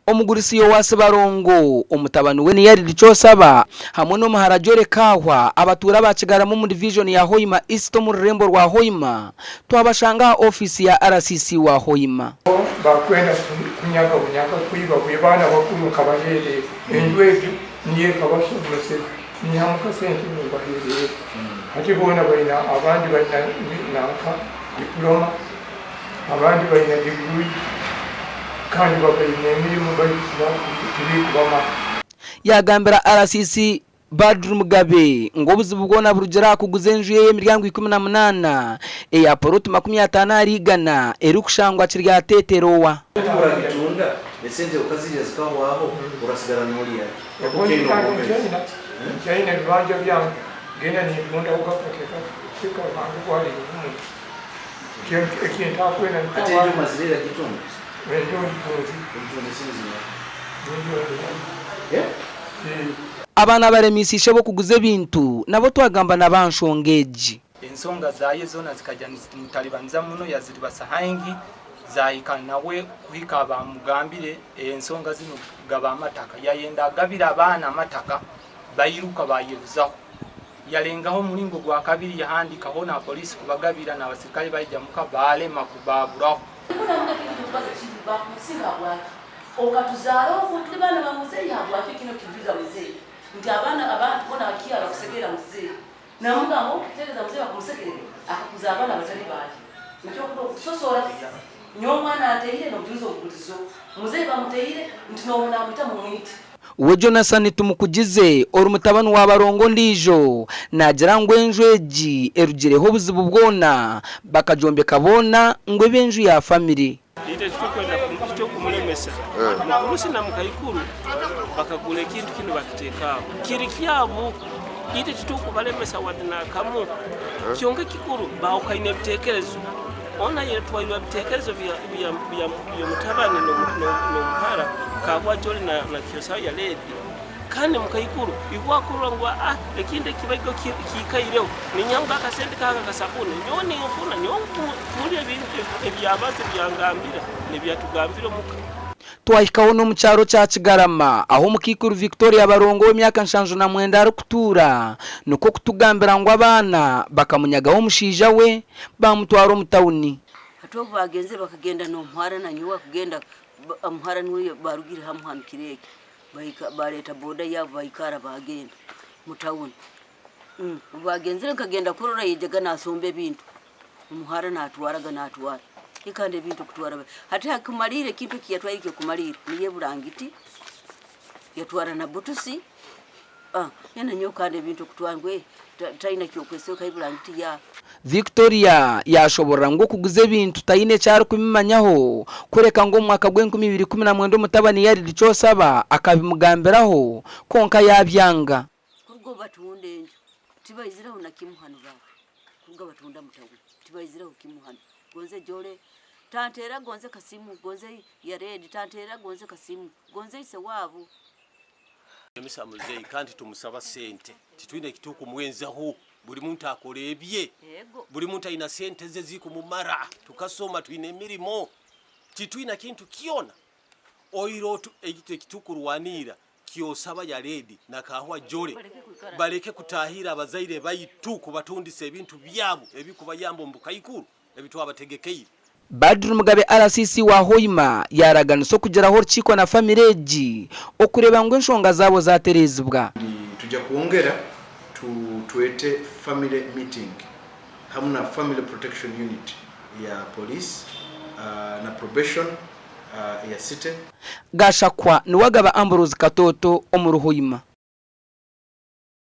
Omugurusi Yoasi Barongo, omutabani we Niyaridi Kyosaba hamwe n'omuhara Jolly Kahwa abatuura ba Kigarama omu divijoni ya Hoima East omu rurembo rwa Hoima twabashanga aha ofiisi ya RCC wa Hoima. Bakwenda kunyaga bunyaga kwiba bwe baana bakuru nkabaheerera enju egyo niyo ekabashomeseza ninyihamu kasente nimbaheerera hati boona baine abandi baine nanka diploma abandi baine diguri kandi babaine emirimo tibikubamara. Yagambira RCC Badru Mugabe ngu obuzibu bwona burugire aha kuguza enju ye ey'emiryango 18 eya poloti 50 ahari igana erikushangwa Kiryate-Terowa. Oragitunda, esente okazirya zikahwaho, orasigara norya ki? Obundi kandi nkyaine ebibanja byange, ngenda nintundaho kakake kakye Ruhanga obu arinjuna. Eki ntakwenda nikwo Hati enju omazire ira gitunda? Enju ngitunzire. Ogitunze sente zingaha? Milioni ina. Abaana abaremiise ishebo kuguza ebintu nabo twagamba nabo aha nshonga egi. Ensonga zaye zona zikaija nizimutalibaniza muno, yaziribasa haingi, zahika nawe kuhika bamugambire ensonga zinu kugaba amataka. Yayenda agabire abaana amataka, bairuka bayebuzaho. Yalengaho omulingo gwakabiri yahandika hona ha polisi kubagabira n'abasirikale baija muka balema kubaburaho. Okatuzaara okwo turi baana ba muzeeyi habwaki kinu okijuliza muzeeyi nti abaana abantu boona bakiara bakusekerera muzeeyi namugamba okukitegereza muzeeyi bakumusekerere akakuza abaana abatali baaye nikyo okura okutusosora nyowe omwana anteire nobujulizi obubulizo muzeeyi bamuteire nti nobu namwita mumwite. We Jonasani Tumukugize, ori mutabani wa Barongo ondiijo, naagira ngu enju egi erugireho obuzibu bwona, bakagyombeka boona ngu ebe enju ya famire. Itwe titurikwenda Mugurusi na mukaikuru bakagura ekintu kinu bakiteeka aho. Kiri kyabo, itwe titurikubalemesa wadde n'akamu. Kyonka ekikuru bahukaine ebitekerezo. Onu ayetwairwe ebitekerezo by'omutabani n'omuhara Kahwa Jolly na Kyosaho Yaledi. Kandi mukaikuru iwe akurora ngu ah ekintu ekibaigo kiikaireho, ninyihamu akasente kange akasabuni, nyowe ninfuna, nyowe mpurira ebintu ebyabaza ebyangambira n'ebyatugambira omuka. Twahikaho n'omu kyaro kya Kigarama ahu omukaikuru Victoria Barongo ow'emyaka 79 arikutuura, nikwo kutugambira ngu abaana bakamunyagaho omushaija we baamutwara omu tawuni. Hati obu baagenzire bakagenda n'omuhara na nyowe akugenda omuhara niwe baarugire hamu hanu kiro eki. Bahika bareeta boda yaabo baikara bagenda mu tawuni. Obu bagenzire nkagenda kurora yaijaga nasomba ebintu, omuhara natwaraga natwara kandi ebintu kutwara hati hakumariira ekintu eki yatwaire ekyokumariira niyo eburangiti, yatwara na butusi, Yoona nyowe kandi ebintu okutwara ngu taine kyokwesweka eburangiti ya. Victoria yaashoborora ngu okuguza ebintu taine eki arikubimanyaho kureka ngu omu mwaka gw'enkumi ibiri ikumi na mwenda omutabani Yarid Kyosaba akabimugambiraho kwonka yaabyanga. Kuruga obu batunda enju tibaizireho na kimu hanu baba kuruga batunda mu tawuni tibaizireho kimu hanu gonze jole tanteera gonze kasimu gonze Yared tanteera gonze kasimu gonze ise waabo. Lemesa muzeyi kandi tumusaba sente titwine ekitukumwenzaho buri muntu akora ebye buri muntu ayina sente ze ezikumumara tukasoma twine emirimo titwina kintu kyona oire ekitukurwanira kyosaba yaredi na kahwa jole bareke kutahira abazaire baitu kubatundisa ebintu byabo ebikubayamba omu bukaikuru ebitwabategekeire. Badru Mugabe RCC wa Hoima yaaraganisa okugiraho orukiiko na famire egi okureeba ngu enshonga zaabo zaatereezibwa. Tugya kwongera twete family meeting hamu na family protection unit ya police na probation eya city. Gashakwa niwe agaba Ambrose Katoto omuri Hoima.